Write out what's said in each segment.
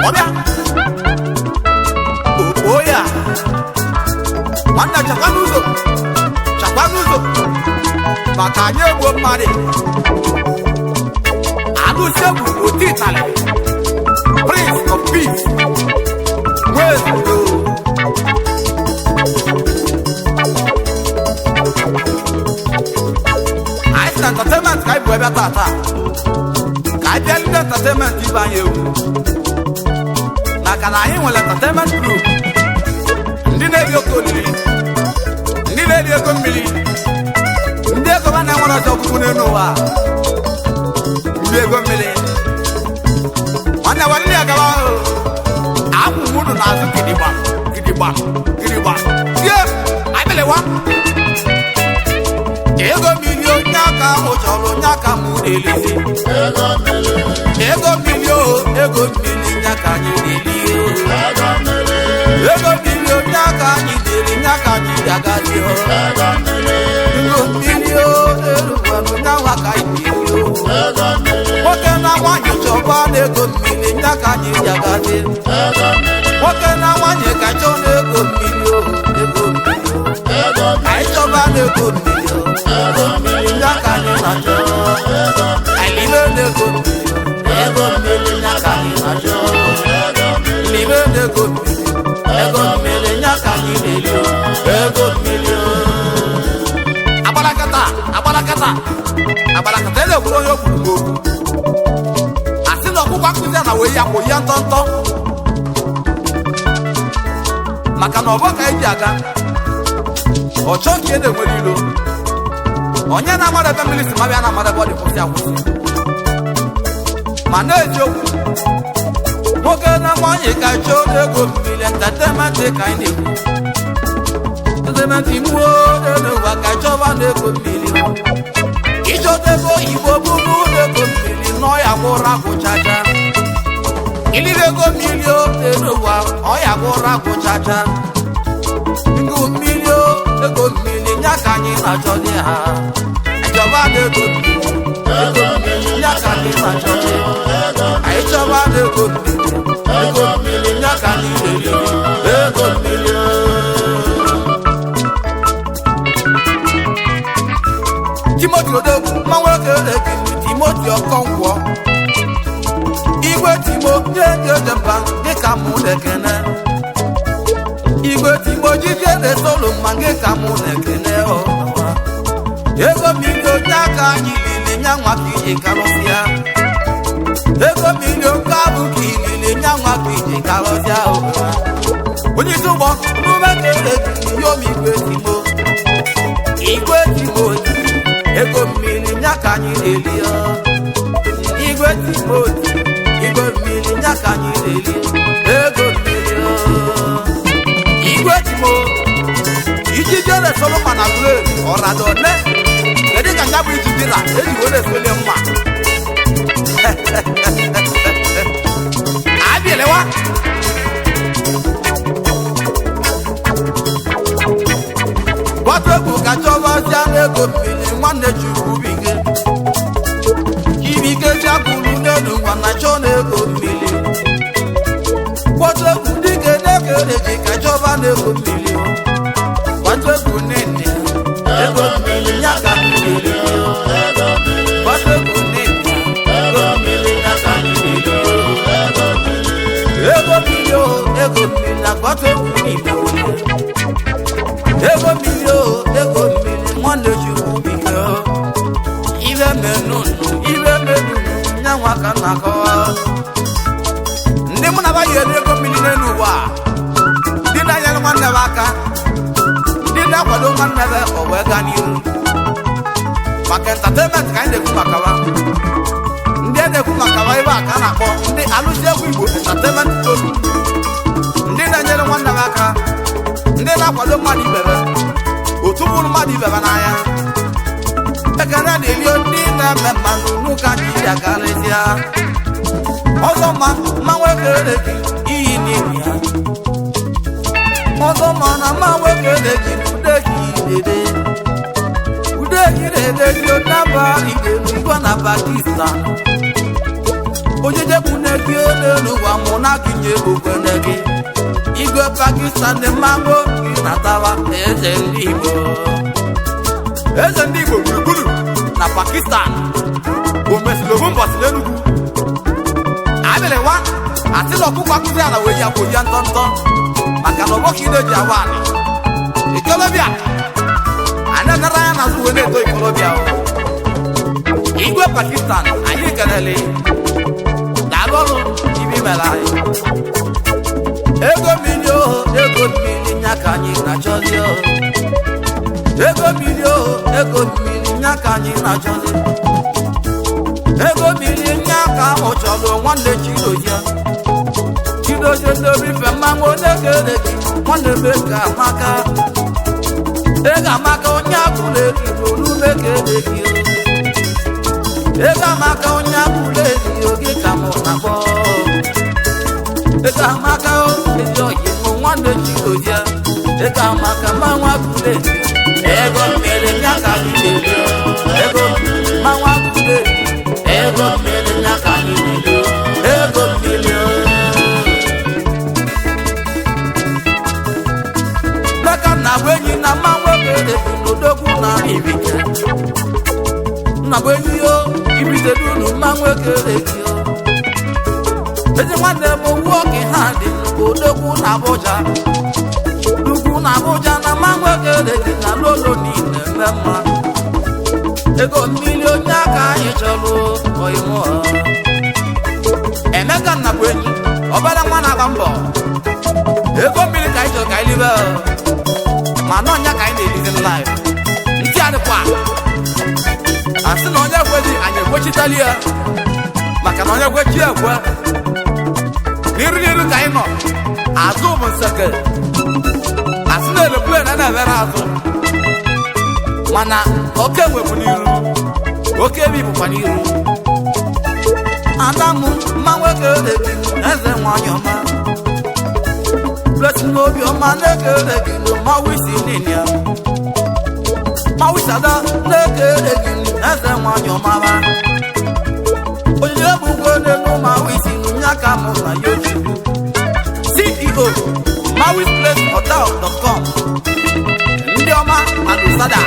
Ọbịa okpo ya nwanne, chakwa n'ụzọ, chakwa n'ụzọ, maka anyị egbuo mmadụ. Alụsị egwu otu ịtalị, Prince of Peace, nwee udo. Anyị si na entertainment ka anyị bụ ebe taa taa, ka anyị bịa ndị entertainment ibe anyị egwu, maka na anyị nwere entertainment group, ndị na-eri oke olili, ndị na-eri ego mmiri, ndị ego ba na-enwere ọzọ ọgwụgwụ n'elu ụwa, ndị ego mmiri. Nwanne, nwanne ya gaba ahụ akwụ m unu n'azụ gidigba gidigba gidigba. Tie abịlịwa ego mmiri, onye aka ahụ chọrọ, onye aka m na-elezi ego mmiri o, ego mmiri nye aka anyị na-eli o. Ego mmiri, onye aka anyị na-eli, nye aka anyị ji agazi o. Ego mmiri o, erukwana onye ahụ aka anyị na-eli o. Nwoke na nwaanyị chọba na ego mmiri, nye aka anyị ji agazi. Nwoke na nwaanyị ka chọọ na ego mmiri o, ego mmiri o. Anyị chọba na ego mmiri o, ego mmiri nye aka anyị na-achọ. Anyị libe na ego mmiri o, ego mmiri nye aka anyị na-achọ. Libe na ego mmiri, ego mmiri nye aka anyị na-eli o, ego mmiri o. Agbalakata, agbalakata, agbalakata, e na-ekwuru onye o kwuru m okwu. Asị na ọkpụkwa nkụzi a na wee ya kwụ ya ntọntọ, maka na ọbọ ka anyị ji aga ọchọ ka ihe na-enwere ilo. Onye na-amara ebe mmiri si mabịa na-amara ebe ọ dị kwụsị akwụsị. Ma na-eji okwu nwoke na nwaanyị ka chọọ ego mmiri, entertainment ka anyị na-ekwu, entertainment mgbuo n'ụwa ka chọba na ego mmiri. Ịchọta ego oyibo bụrụ ego mmiri nọ ya gwụrụ agwụchacha. Iliri ego mmiri o n'ụwa, ọ ya gwụrụ agwụchacha. Ego mmiri o, ego mmiri nya ka anyị na-achọ dị ha. Achọba na ego mmiri, ego mmiri nya ka anyị na-achọ dị. Anyị chọba na ego mmiri, ego mmiri nya ka anyị na-eri, ego mmiri o. Timoti Odogwu, mma nwoke ekiri Timoti Ọkọnkwọ, Igwe Timo nye ndị oje mba dịka mụ na-ekene. Igwe Timo jije na-esolu mma gị ka mụ na-ekene o. Ego mmiri, onye aka anyị lili nya nwa ka iji karụsịa. Ego mmiri oke abụ ka ilili nya nwa ka iji karụsịa o. Onye isi ụgbọ n'ume ka ekiri yom. Igwe Timo, Igwe Timo, ego mmiri nya ka anyị na-eli o. Igwe Timoti, igwe mmiri nya ka anyị na-eli, ego mmiri o. Igwe Timo ijiji na-esolu mma na bred ọrado ne. Kedu ka nya bụ ijiji na eji wee na-esoli mma abịelewa? Gbatu egwu ka chọbazia n'ego mmiri. Nwanne, Chukwu bike ibike chakwuru n'elu nwa na chọ n'ego mmiri. Gbatu egwu dike na-ekere ji ka chọba n'ego mmiri. Gbatu egwu nne, ego mmiri ya ka mmiri. Gbatu egwu nne, ego mmiri ya ka mmiri. Ego mmiri o, ego mmiri na gbatu egwu n'Igbo. Ego mmiri o, ego mmiri. Nwanne, Chukwu bike o. Ibe menunu, ibe menunu nyanwa ka m na-akọwa. Ndị mụ na ba yi ego mmiri n'elu ụwa a, ndị na-enyere nwanne m aka, ndị na-akwado nwanne m, o wee gaa n'ihu, maka entertainment ka anyị na-ekwu maka wa. Ndị a na-ekwu maka wa ebe a ka a na-akpọ ndị alụsị egwu Igbo Entertainment Tolu, ndị na-enyere nwanne m aka, ndị na-akwado mmadụ ibebe, otu bụrụ mmadụ ibebe n'anya. Ekene na-eli ndị na-eme mmanụ n'ụka anyị ji akarịsịa ọzọ. Mma mma nwoke gị iyi n'ihu ya. Ọzọ mana ma nwoke na-eji udeji dede. Udeji dede ji onaba ide n'ugbo na Pakistan. Ojeje bụ na-ebi n'elu ụwa mụ na gị nye okwene gị. Igwe Pakistan dị mmanwụ gị natawa eze ndị Igbo. Eze ndị Igbo gburugburu na Pakistan. O mesịrị obu mbọsị n'Enugu. Abịrịwa asị na ọkụkọ akụzi ala wee ya bụ ya ntọntọ maka na ọgbọka ide ji awa anị. Ikolobịa anyị anara ya n'azụ wee na-eto ikolobịa o. Igwe Pakistan anyị kelele daalụ ọrụ ibe mere anyị. Ego mmiri o, ego mmiri nya ka anyị na-achọzi o. Ego mmiri o, ego mmiri nya ka anyị na-achọzi. Ego mmiri nya ka mụ chọrọ nwanne Chidozie. Chidozie ndị ife mmanwụ na-ekele gị nwanne m ego amaka. Ego amaka onye akwụla eri n'olu mekele gị o. Ego amaka onye akwụla eri oge ka mụ na-akpọ. Ego amaka ezi oyi mụ nwanne Chidozie. Ego amaka mmanwụ akwụla eri. Ego mmiri nya ka anyị na-eri. Ego mmanwụ akwụla eri. Ego mmiri nya ka anyị na-eri. Ego mmiri o. Leka nna bụ enyi na mmanwụ ekele bụ n'odogwu na ibite. Nna bụ enyi yo, ibite dunu mmanwụ ekele gị yo. Ezi nwanne m nwoke ha dị odogwu na Abuja. Ugwu na Abuja na mmanwụ ekele gị na lolo niile eme mma. Ego mmiri onye aka anyị chọrọ oyimụ. Emeka nna bụ enyi, ọbara nwa na-agba mbọ. Ego mmiri ka anyị chọrọ ka anyị libe o. Ma n'ọnya ka anyị na-elizi live. Ntị adịkwa. Asị na onye ekweghị anyị ekwechitali ya. Maka na onye kwechi ekwe. N'iru n'iru ka anyị nọ. Azụ bụ nseke. Asị na eroplane a na-ebere azụ. Mana oke enwe bụ n'iru. Oke ebi bụkwa n'iru. Adamu mmanwụ ekele gị eze nwanyị ọma. Blessing obi ọma na-ekele gị mmanwụ isi niile ya. Mmanwụ isi ada na-ekele gị eze nwanyị ọma ba. Onyinye bụ ụgwọ n'elu mmanwụ isi nya ka mụ na ya ojukwu. CEO mmawisplacehotel.com. Ndị ọma na Lusada.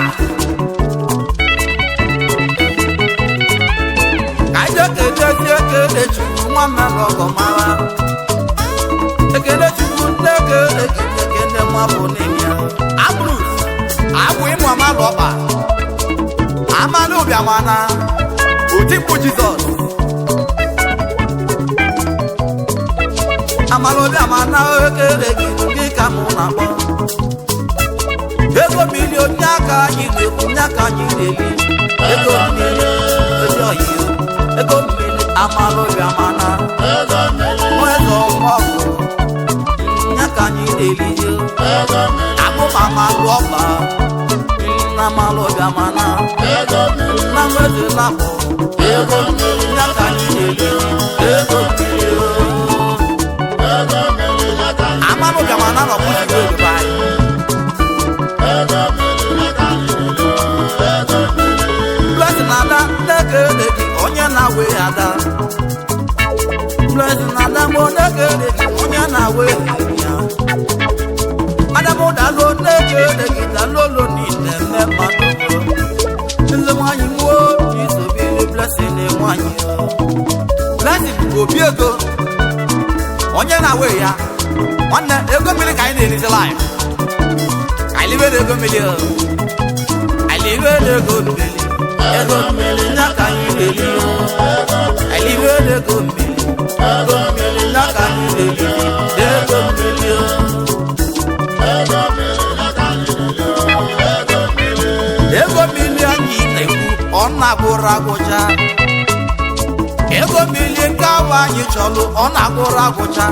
Ka anyị jee kedezie ekele Chukwu nwa mmadụ ọgọ mara. Ekele Chukwu nne ekele gị ekele nwa bụ n'ihi ya. Ambrose abụ ịmụ amalụ ọkpa. Amalụ ụbịamana otimkpu Jizọs. Amalụ ụbịamana ekele gị gị ka mụ na-akpọ. Ego mmiri onye aka anyị na-ekwu onye aka anyị na-eli. Ego mmiri ezi oyi ego mmiri amalụ ụbịamana. Ego mmiri. Eze ọmọgwụ nya ka anyị na-eli. Ego mmiri. Abụ m amalụ ọkpa nna amalụ ụbịamana. Ego mmiri. Nna m eze labọ Ego mmiri. nya ka anyị na-eli. Ego mmiri o. Ego mmiri ya ka anyị Amalụ ụbịamana nọ kwụsịrị ebe anyị. Ego mmiri ya ka anyị na-eri. Ego mmiri. Blessing ada na-ekele gị onye na-awe ada. Blessing ada m na-ekele gị onye na-awe ya. Adamu dalụ na-ekele gị dalụ olu niile eme mmadụ. Nze nwanyị nwuo isobiri Blessing nwanyị o. Blessing bụ obi ego onye na-awe ya. Nwanne ego mmiri ka anyị na-erizi live. Ka anyị libe na ego mmiri o. Anyị libe na ego mmiri. Ego mmiri nya ka anyị na-eri o. Anyị libe na ego mmiri. Ego mmiri nya ka anyị na-eri. Ego mmiri o. Ego mmiri ya ka anyị na-eri. Ego mmiri. Ego mmiri anyị na-ekwu ọ na-agwụrụ agwụcha. Ego mmiri nke ahụ anyị chọrọ ọ na-agwụrụ agwụcha.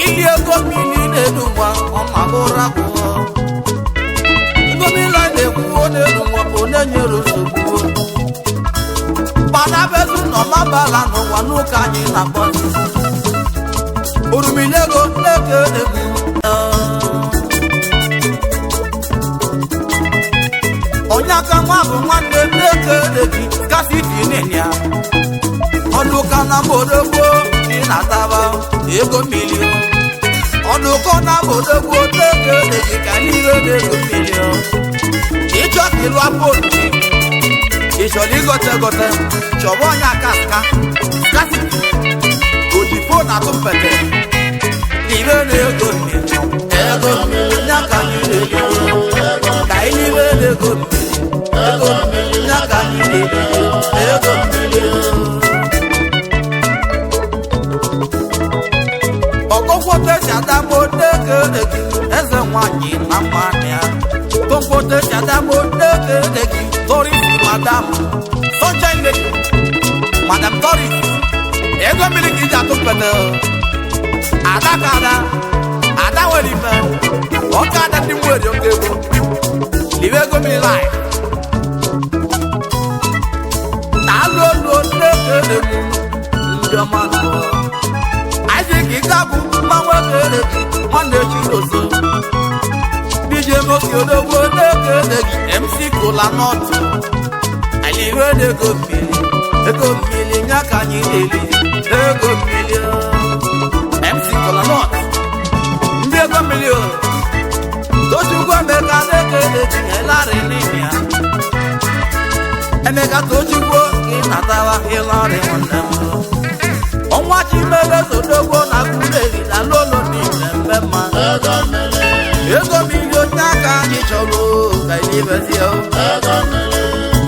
Ili ego mmiri na-elu nwa ọ na-agwụrụ agwụ. Ego mmiri anyị na-ekwu ọ na-elu nwa bụ onye nyere nsogbu. Mana bezu nọ mabala n'ụwa n'ụka anyị na-akpọzi. Orumili ego na-eke egwu. bụ nwanne na-ekele gị scarcity nene ya ọdụka na mbodogbo dị na taba ego mmiri ọdụkọ na mbodogbo na-ekele gị ka n'ihe na-ego mmiri ịchọ ka ịlụ afọ olili ị chọrọ igote gote chọba onye aka ska scarcity oji fon atụ mpete ibe na-ego mmiri ego mmiri ya ka anyị na-ego ka anyị n'ibe na-ego mmiri ego mmiri ya ka anyị na-ego ego mmiri ọgọgwọtesiadamodegedegi eze nwanyị na mmanụ ya tọgwọtesiadamodegedegi Doris madam sunshine lady madam Doris ego mmiri ka iji atụ mpete ada ka ada ada nwere ife ọka ada ndị nwere oke ego liwe ego mmiri lai na-alụ olu na-ekele ndị ọma nọ Isaac Igabụ mmanwụ ekele gị nwanne Chidozo DJ Moki Odogwu na-ekele gị MC Kola Nọt anyị iwe na-ego mmiri ego mmiri nya ka anyị na-eli ego mmiri MC Kola Nọt ndị ego mmiri o Tochukwu Emeka na-ekele gị elarị n'ime ya Emeka Tochukwu ka ị natawa ịlarị nwanne m ọnwa chimere sodogbo na kuleri na lolo n'ime mmemma ego mmiri onye aka anyị chọrọ ka ilibezie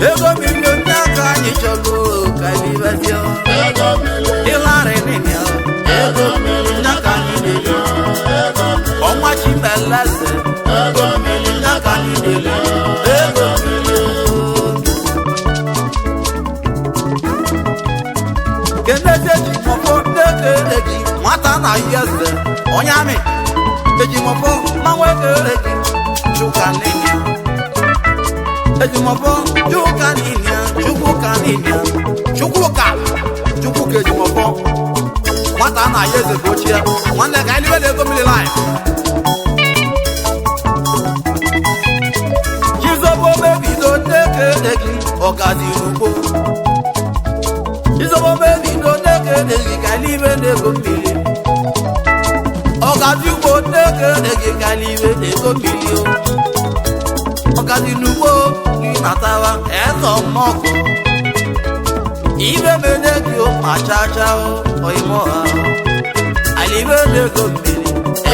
ego mmiri onye aka anyị chọrọ ka ilibezie ịlarị n'ime ego mmiri onye aka anyị na-eli ọnwa chimeleze ego mmiri onye aka anyị na-eli ego mmiri kenete ejimọfọ na-ekele gị nwata na ihe eze onye amị ejimọfọ mmanwụ ekele gị chuka n'inya ejimọfọ chuka n'inya chukwuka n'inya chukwuka chukwuka ejimọfọ nwata na ihe eze bụ ochie nwanne ka anyị na ego mmiri laị chizobo mebido na-ekele gị ọgazi n'ugbo Chizobo mebido na-ekele gị ka n'ime na-ego mmiri ọgazi ugbo na-ekele gị ka n'ime na-ego mmiri o ọgazi n'ugbo gị natawa eze ọmọkụ ibe mene gị ma chacha oyimo ha ala ibe na-ego mmiri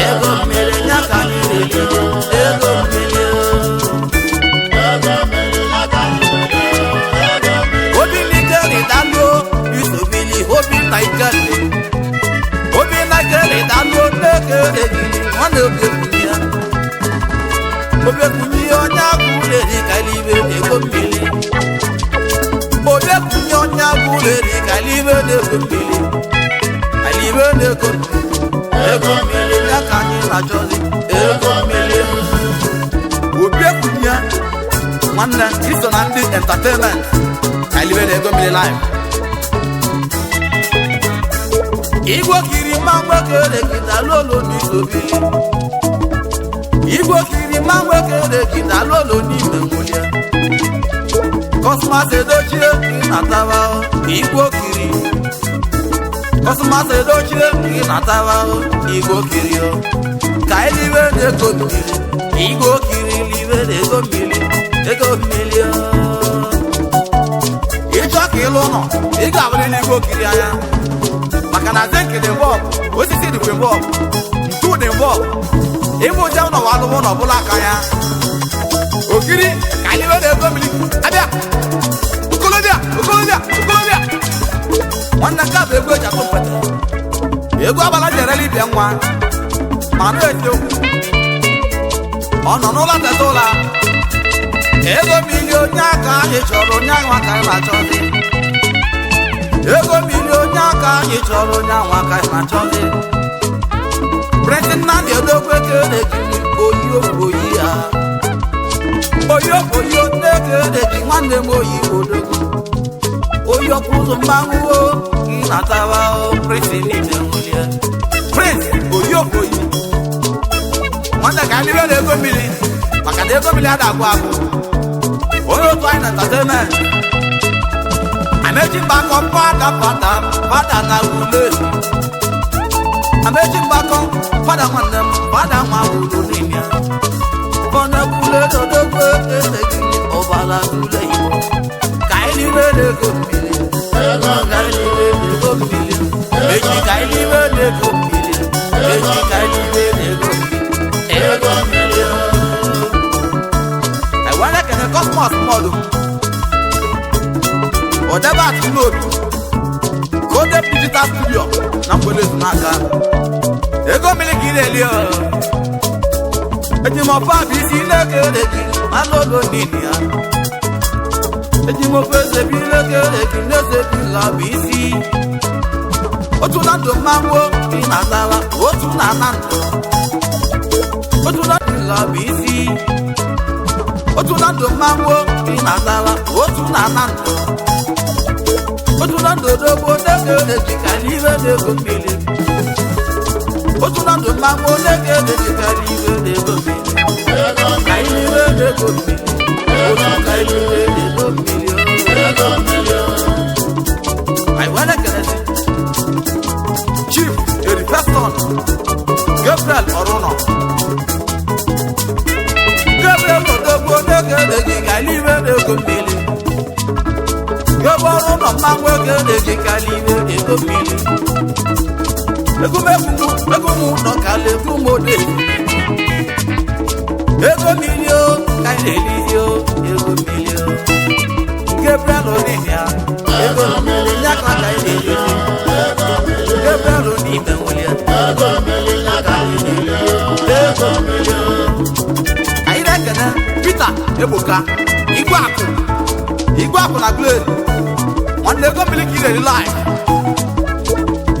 ego mmiri ya ka anyị na-eri ego mmiri obi n'ike dalụ isobili obi na ikele obi na ikele dalụ n'ekele gị nwanne obi ekwunye ya obi ekwunye ya onye agụ eri ka eluigwe na-ego mmiri obi ekwunye onye agụ eri ka eluigwe na-ego mmiri eluigwe na-ego mmiri ego mmiri ya ka anyị na-achọzi ego mmiri obi ekwunye ya nwanne iso na ndị entertainment ka eluigwe na-ego mmiri live igwe kiri mmanwụ ekele gị dalụolo n'isobili igwe kiri mmanwụ ekele gị dalụolo n'ime nwunye Cosmas Edochie gị nataba igwe kiri Cosmas Edochie gị nataba igwe kiri o ka eliwe na-ego mmiri igwe kiri liwe na-ego mmiri ego mmiri o ịchọ ka ịlụ ụlọ ị ga-abụrịrị igwe okiri anya maka na zinc dị involved osisi dịkwa involved ntu dị involved ịbụ ụja ụlọ wa alụmụ na ọbụla aka ya okiri ka anyị were ego mmiri abịa okolobịa okolobịa okolobịa nwanne nke a bụ egwu eji atụ mpete egwu agbala jere libịa nwa ma nụ eziokwu ọ nọ n'ụlọ teta ụla ego mmiri onye aka anyị chọrọ onye ahụ aka anyị na-achọzi ego mmiri onye aka anyị chọrọ onye ahụ aka anyị na-achọzi Prince Nnamdi Odogwu ekele gị oyi oyi ya oyi oyi na-ekele gị nwanne m oyi odogwu oyi ọkụ ụzọ mmanwụ o gị natawa o Prince n'ime nwụlie Prince oyi oyi nwanne ka anyị na ego mmiri maka na ego mmiri ada agwụ agwụ Onye otu anyị na entertainment. Amechi Mgbakọ fada fada fada na ule. Amechi Mgbakọ fada nwanne m fada nwa wuru n'ime ya. Fọna kwule dodogbo eze gị ọbara tule Igbo. Ka anyị n'ime na-ego mmiri. Ka anyị n'ime na-ego mmiri. Echi ka anyị n'ime na-ego mmiri. Echi ka anyị n'ime na-ego mmiri. Ego mmiri. Ewere kene Cosmos mọdụ. Ọdebe atụ n'obi. Codep Digital Studio na mgbele ezumaka. Ego mmiri ka ị na-eli o. Ejimọfọ bụ isi ilekere gị malolo n'ili ya. Ejimọfọ eze bụ ilekere gị n'eze bụ ila bụ isi. Otu na ndụ mmanwụ dị na ndala, otu na na ndụ. Otu na ndụ ila bụ isi. Otu na ndụ mmanwụ dị na ndala, otu na na ndụ. Otu na ndụ odogbo na-ekere gị ka n'iwe na-ego mmiri. Otu na ndụ mmanwụ na-ekere gị ka n'iwe na-ego mmiri. Ka n'iwe na-ego mmiri. Otu ka n'iwe na-ego mmiri. Anyị wee na-ekelezi Chief Erifeston Gabriel Ọrụnọ. Gabriel odogbo na-ekere gị ka n'iwe na-ego mmiri. Gebe ọrụ nọ mmanwụ ekere gị ka n'iwe na-ego mmiri. Egumegwu egwu nọ ka legwu m ode. Ego mmiri o ka anyị na-elizi o ego mmiri o. Gabriel Onimia ego mmiri ya ka anyị na-elizi. Gabriel Onime nwụlie. Ego mmiri ya ka anyị na-eli. Ego mmiri o. Anyị na-ekene Peter Ebuka Igwe Akụ. Igwe Akụ na Glade. Nwanne ego mmiri ka ị na-eli live.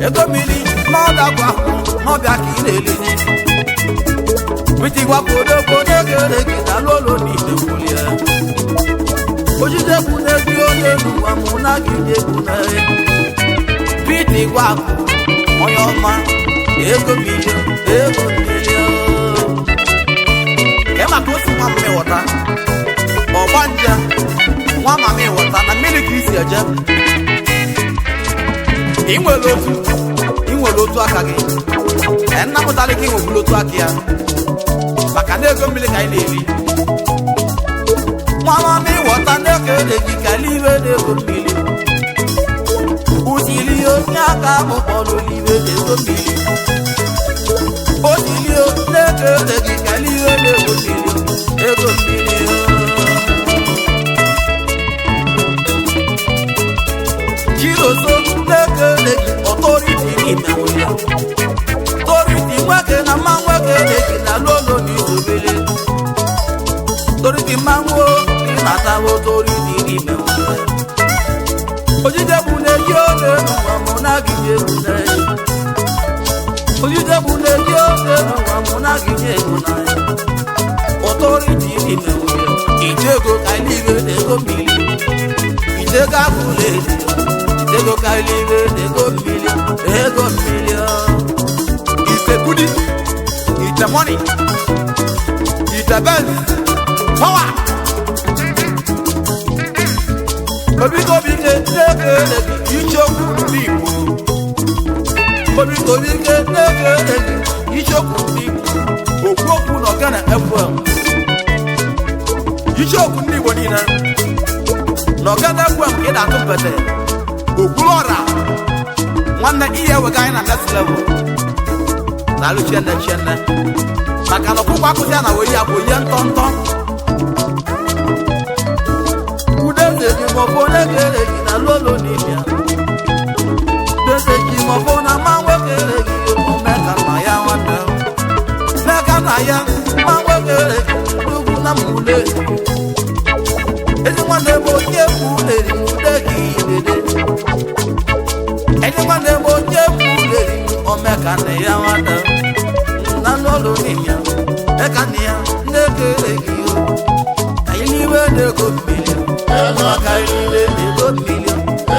Ego mmiri n'ọdakwa n'ọbịa ka ị na-elizi. Witi gwapụ odogbo n'egere gị na lolo n'ime kwulie. Ojide kwu n'ezi onye n'ụwa mụ na gị jekwu na ya. Pete gwapụ onye ọma ego mmiri ego mmiri. Ka maka osi nwa mama ịghọta ọgba nje nwa mama ịghọta na mmiri ka isi eje. Ị nwere otu ị nwere otu aka gị. Nna mụtara ka ị nwekwuru otu aka ya. Maka na ego mmiri ka anyị na-eri. Nwa mama ịghọta na-ekere gị ka n'iwe na-ego mmiri. Usili onye aka mụ kpọrọ n'iwe na-ego mmiri. Osili na-ekere gị ka n'iwe na-ego mmiri. Ego mmiri. Chiroso na-ekere gị ọtọriti n'ime nwunye. Toriti nwoke na mma nwoke dị na lolo n'izobele. Toriti mmanwụ ị na-atawo toriti n'ime nwunye. Ojide bụ na-eji oge n'ụwa mụ na gị egwu na ya. Ojide bụ na-eji oge n'ụwa mụ na gị egwu na ya. Ọtọriti n'ime nwunye. Ijego ka eluigwe na-ego mmiri. Ijego agụla ezi. Ijego ka eluigwe na-ego mmiri. Ego mmiri. Ite kudi, ite money, ite Benz, power. Obi tobi ke na-ekele gị ichekwu ndị Igbo. Obi tobi ke na-ekele gị ichekwu ndị Igbo. Okwu okwu na Ogene FM. Ichekwu ndị Igbo niile. Na Ogene FM ka ị na-atụ mpete. Okwuluọra nwanne ihe ewega anyị na next level. Daalụ chienne chienne. Maka na ọkpụkpọ akụzi a na wee ya bụ ihe ntọntọ. Udeze ji mọfọ na-ekere gị na lolo n'ime. Udeze ji mọfọ na mma nwekere gị omume ka nna ya nwanne. Meka nna ya mma nwekere gị ugwu na mmule. Ezi nwanne m onye kwu eri ude gị dede. Ezi nwanne m onye kwu eri omeka nna ya nwanne. Na lolo n'ime. Meka nna ya na-ekere gị o. Ka anyị n'iwe na-ego mmiri. Ego mmiri,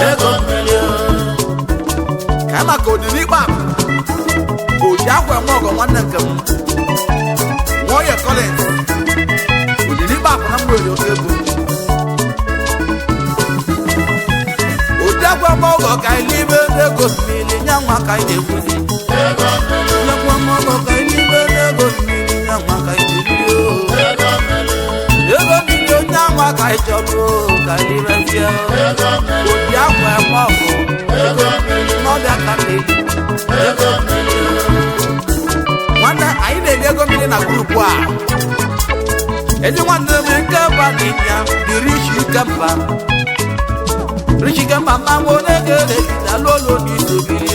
ego mmiri. Ka maka odiri ikpe akụ, oji akwa enwe ọgọ nwanne nke m. Nwoye Collins, odiri ikpe akụ na mgbere oke ego. ka anyị na-ekwuzi. Nnekwu ọmọgọ ka anyị n'ime n'ego mmiri nya nwa ka anyị na-ebiri o. Ego mmiri onye anwa ka anyị chọrọ o, ka anyị rezie o. Obi akwa eme ọgụ ego mmiri n'ọbịa ka na-ebi ego mmiri. Nwanne, anyị na-eri ego mmiri na group a. Ezi nwanne m nke mba dị ya dịrị iche ike mba richike mba mmanwụ na-egere na lolo n'isobiri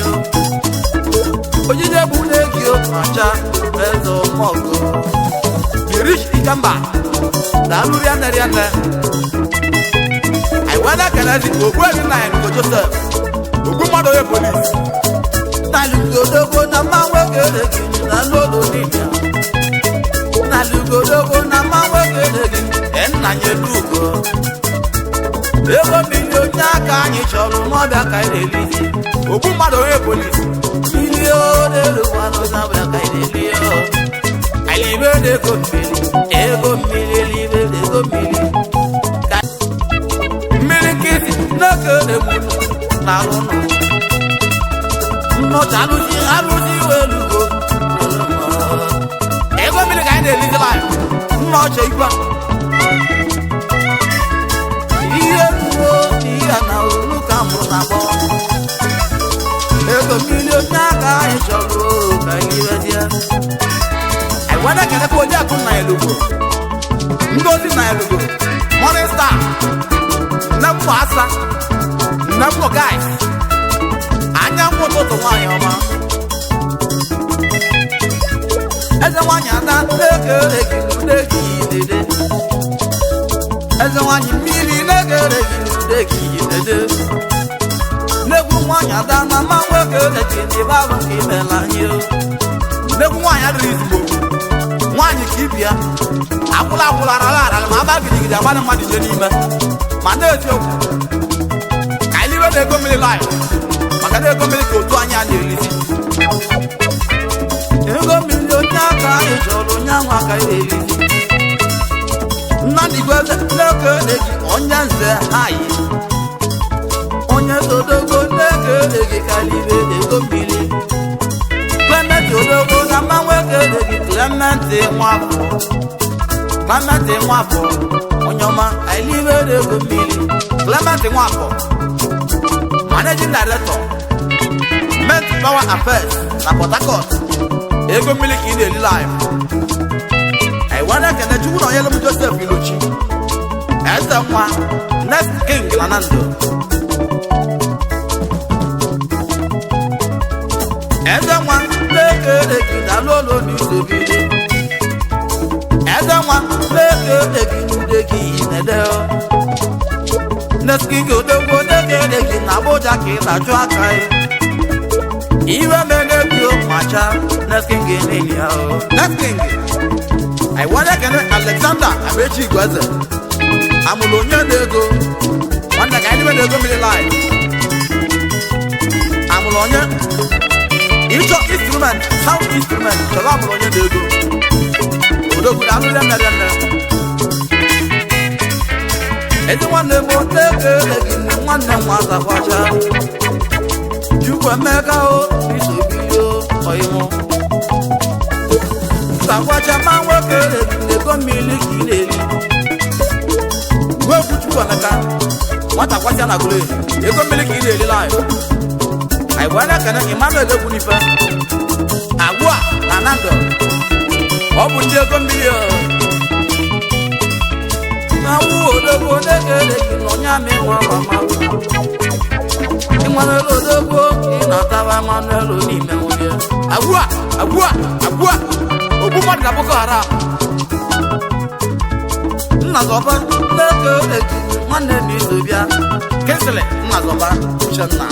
ojije bụ na-egi macha eze ọmọgọ dịrị ike mba daalụ rianne rianne. Anyị wee na-ekelezi ogbuebi na Enugu Joseph ogbu mmadụ onye polisi nalugodogo na mmanwụ egere gị na lolo n'ibia nalugodogo na mmanwụ egere gị nna nye lugo ego mmiri onye aka anyị chọrọ n'ọbịa ka anyị na-elizi ogbu mmadụ onye polisi mmiri n'elu mmanụ n'ọbịa ka anyị na-eli o. Anyị ibe na-ego mmiri, ego mmiri elibe na-ego mmiri ka mmiri nkịtị n'oge na-egbu na-alụ nụ nnọchi alụzi alụzi welugo ego mmiri ka anyị na-elizi live nnọchi igwe ihe ruo n'ihe na olu ka mụ na-akpọ ego mmiri onye aka anyị chọrọ o, ka anyị rezie. Anyị wee na-ekelekwa Ojiakụ nna elugo Ngozi na elugo Morning Star nne mmụ asa nne mmụ guys anyanwụ ụtụtụ nwaanyị ọma eze nwaanyị ada na-ekere gị n'ude gị dede eze nwaanyị mmiri na-egere gị n'ude gị dede nnegwu nwaanyị ada na mma nwoke gị n'ebe ahụ ka imela anyị o. Nnegwu nwaanyị adịghị izugbo nwaanyị ka ibia akwụla akwụla arara arara ma aba gidigidi agbalị mmadụ ije n'ime ma na-eziokwu ka anyị liwe na ego mmiri live maka na ego mmiri ka otu anyị a na-elizi ego mmiri onye aka anyị chọrọ onye anwa ka anyị na-elizi. Nnamdi Gweze na-ekele gị onye nze ha yi onye todogo na-ekele gị kalibe ego mmiri Clement Odogo na mmanwụ ekele gị Clement Nwafọ Clement Nwafọ onye ọma anyị libe ego mmiri Clement Nwafọ managing director Mint Power Affairs na Port Harcourt ego mmiri ka ị na-eli live. Anyị wee na-ekene Chukwu na onyelu m Joseph Ilochi eze nwa next king na Nando eze nwa na-ekele gị dalụ olu n'isobiri eze nwa na-ekele gị n'ude gị nede next king odogwu na-ekele gị na Abuja ka ị na-achụ aka ya iwe mere gị macha next king n'ili ya o next king. Anyị wee na-ekene Alexander Amechi Igweze amụrụ onye na-ego nwanne ka anyị na ego mmiri live amụrụ onye ịchọ instrument sound instrument chọrọ amụrụ onye na-ego odogwu na alụle mere nne ezi nwanne m na-ekele gị nne nwanne m nwata kwacha Chukwuemeka o isobiyo ọyịmụ sakwacha ma nwoke ego mmiri ka ị na-eri wepụ Chukwuemeka nwata kwacha na gụrụ ego mmiri ka ị na-eri live. Anyị wee na-ekene Emmanuel Egbunife agwụ a na Nando ọ bụ ndị ego mmiri o. Na wụ odogwu na-ekele gị na onye amị nwa mama Emmanuel odogwu ị na-ataba Emmanuel n'ime nwunye agwụ a agwụ a agwụ a ogbu mmadụ na Boko Haram nna zọba na-eke eji nwanne na iso bịa Kingsley nna zọba Uchenna.